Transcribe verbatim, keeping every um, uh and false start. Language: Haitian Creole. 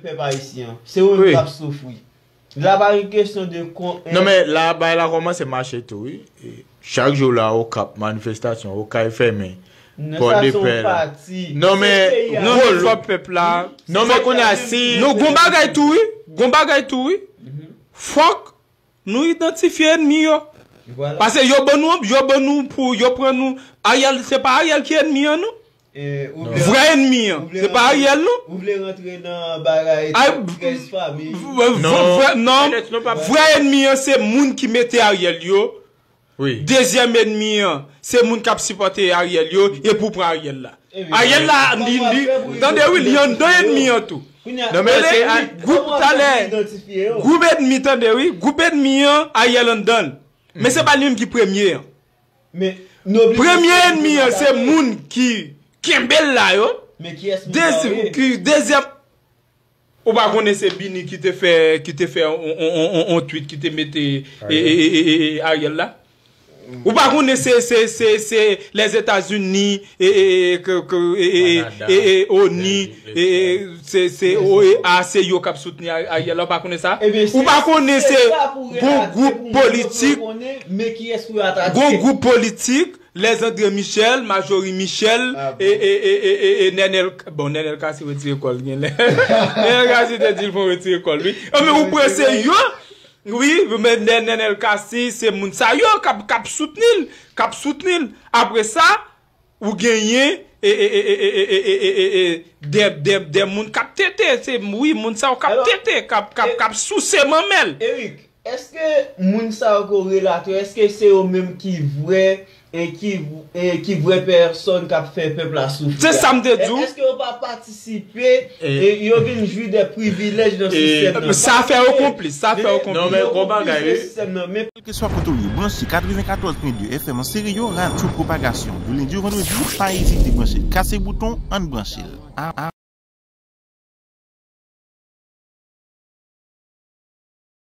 Pèp ayisyen an. Se yo menm k ap soufri. La pa gen kesyon de kon. Non, men la, bagay la kòmanse mache tou, wi. E, chak jou la, Okap, manifestasyon, Okay fèmen, Pòdepè la. Non, men, non, men fòk pèp la. Non, men kounye a, si. Non, gon bagay tou, wi. Gon bagay tou, wi. Fòk nou idantifye ènmi yo. Paske yo ban nou, yo ban nou pou, yo pran nou. Ariel, se pa Ariel ki ènmi an, non. Vrè ènmi an, se pa Ariel, non. Ou vle rantre nan bagay trèz fami? Non. Vrè ènmi an, se moun ki mete Ariel yo. Dezyèm ènmi an, se moun k ap sipòte Ariel yo, e pou pran Ariel la. Ariel la, li, li, tande wi, li anndan ènmi an tou. Non, men se gwoup talè, gwoup ènmi, tande wi, gwoup ènmi an, Ariel anndan l. Men se pa li menm ki premye an. Premye ènmi an, se moun ki kenbe l la yo. Dezyèm, ou pa konnen se Bini ki te fè, ki te fè on, on, on, on, on tweet ki te mete e, e, e, e, e, e, Ariel la. Ou pa konnen se, se, se, se Lèzetazini, e, e, e, ke, ke, e, e, e, e, ONI, e, e, se, se O E A, se yo k ap soutni Ariel la, ou pa konnen sa? Ou pa konnen se gon gwoup politik, gon gwoup politik, Lèzandre Michel, Majorie Michel, e, e, e, e, e, e, Nenel, bon, Nenel Cassy retire kò l, genlè. Nenel Cassy te di l fò retire kò l, wi. Anben, ou pran se yo, wi, men Nenel Cassy, se moun sa yo k ap, k ap soutni l, k ap soutni l. Apre sa, ou genyen, e, e, de, de, de moun k ap tete, se, wi, moun sa yo k ap tete, k ap, k ap, k ap souse manmèl. Eric, èske moun sa yo ke w relate yo, èske se yo menm ki vrè, e ki, e ki vrè pèsòn k ap fè pèp la soufri a? Se sa m te di w. Èske yo pa patisipe, e yo vin jwi de privilèj nan sistèm nan? Sa fè yo konplis, sa fè yo konplis. Non, men gon bagay, wi. Kèlkeswa kote w ye, branche katrevenkatòz pwen de F M an sere yo, radyo pwopagasyon. De lendi o vandredi, pa ezite branche l. Kase bouton, ann branche l.